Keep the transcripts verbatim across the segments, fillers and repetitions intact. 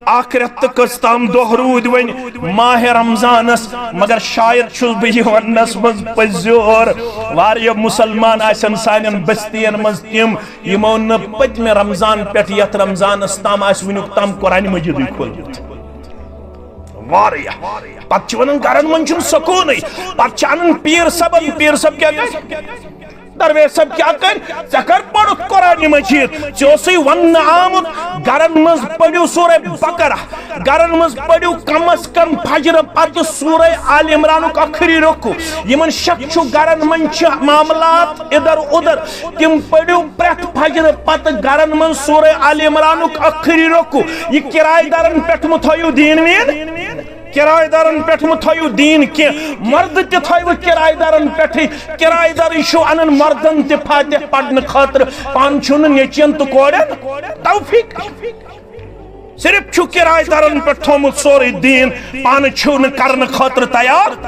اکھ رٮ۪تھ تہٕ کٔژ تام دۄہ روٗدۍ وۄنۍ ماہِ رمضانس، مگر شاید چھُس بہٕ یہِ وننس منٛز پٔزیور، واریاہ مسلمان آسن سانٮ۪ن بستین منٛز تِم، یِمو نہٕ پٔتمہِ رمضان پٮ۪ٹھ یتھ رمضانس تام آسہِ وٕنیُک تام قرآن مجیدٕے کھولمُت۔ واریاہ۔ پتہٕ چھِ ونان گرن منٛز چھُنہٕ سکوٗنٕے، پتہٕ چھِ انان پیٖر صٲبن، پیٖر صٲب کیٛاہ گژھِ؟ درویش صٲب کیٛاہ کرِ؟ ژےٚ کر پوٚرُتھ قرآن مجید؟ ژےٚ اوسُے وننہٕ آمُت گرن منٛز پٔرِو سورہ بقرہ، گرن منٛز پٔرِو کم از کم فجرٕ پتہٕ سورہ آل عمرانُک ٲخری رکوع۔ یِمن شک چھُ گرن منٛز چھِ معاملات ادھر ادھر، تِم پٔرِو پرٛٮ۪تھ فجرٕ پتہٕ گرن منٛز سورہ آل عمرانُک ٲخری رکوع۔ یہِ کرایہِ دارن پٮ۪ٹھ مہٕ تھٲیِو دیٖن ویٖن۔ کرایہ دارن پٮ۪ٹھ مہٕ تھٲیِو دیٖن کینٛہہ، مرد تہِ تھٲیِو کرایہ دارن پٮ۪ٹھٕے۔ کرایہ دارٕے چھُو انان مردن تہِ فاتح پرنہٕ خٲطرٕ، پانہٕ چھُو نہٕ نیٚچوٮ۪ن تہٕ کورٮ۪ن توفیق۔ صرف چھُو کرایہ دارن پٮ۪ٹھ تھوٚومُت سورُے دیٖن، پانہٕ چھِو نہٕ کرنہٕ خٲطرٕ تیار۔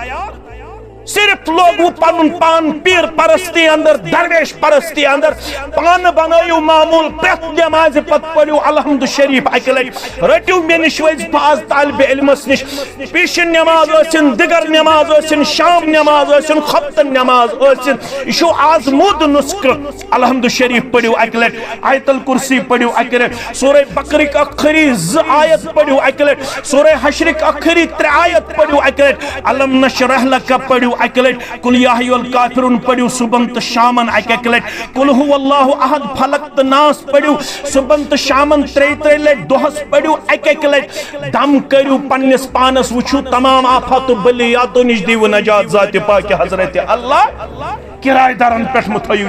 صرف لوگوٕ پنُن پان پیٖر پرستی اندر، درویش پرستی اندر۔ پانہٕ بنٲیِو معموٗل، پرٛٮ۪تھ نٮ۪مازِ پتہٕ پٔرِو الحمد شریف اکہِ لٹہِ۔ رٔٹِو مےٚ نِش وظیفہٕ آز طالب علمس نِش، پیشن نماز ٲسِن، دِگر نماز ٲسِن، شام نماز ٲسِن، خۄفتن نماز ٲسِن۔ یہِ چھُو آزمودٕ نسخہٕ۔ الحمد شریف پٔرِو اکہِ لٹہِ، آیت الکرسی پٔرِو اکہِ لٹہِ، سورہ بقرٕکۍ ٲخری زٕ آیت پٔرِو اکہِ لٹہِ، سورہ حشرٕکۍ ٲخری ترٛےٚ آیت پٔرِو اکہِ لٹہِ، الم نشرح لک پٔرِو اکہِ لٹہِ، قل یا ایھا الکافرون پٔرِو صبحن تہٕ شامن اکہِ اکہِ لٹہِ، قل ھو اللہ احد، فلق تہٕ ناس پٔرِو صبحن تہٕ شامن ترٛیٚیہِ ترٛیٚیہِ لٹہِ، دۄہس پٔرِو اکہِ اکہِ لٹہِ۔ دم کٔرِو پننِس پانس، وٕچھِو تمام آفات و بلیاتو نِش دِیِو نجات ذاتِ پاکِ حضرت اللہ۔ کرایہ دارن پٮ۪ٹھ مہٕ تھٲیِو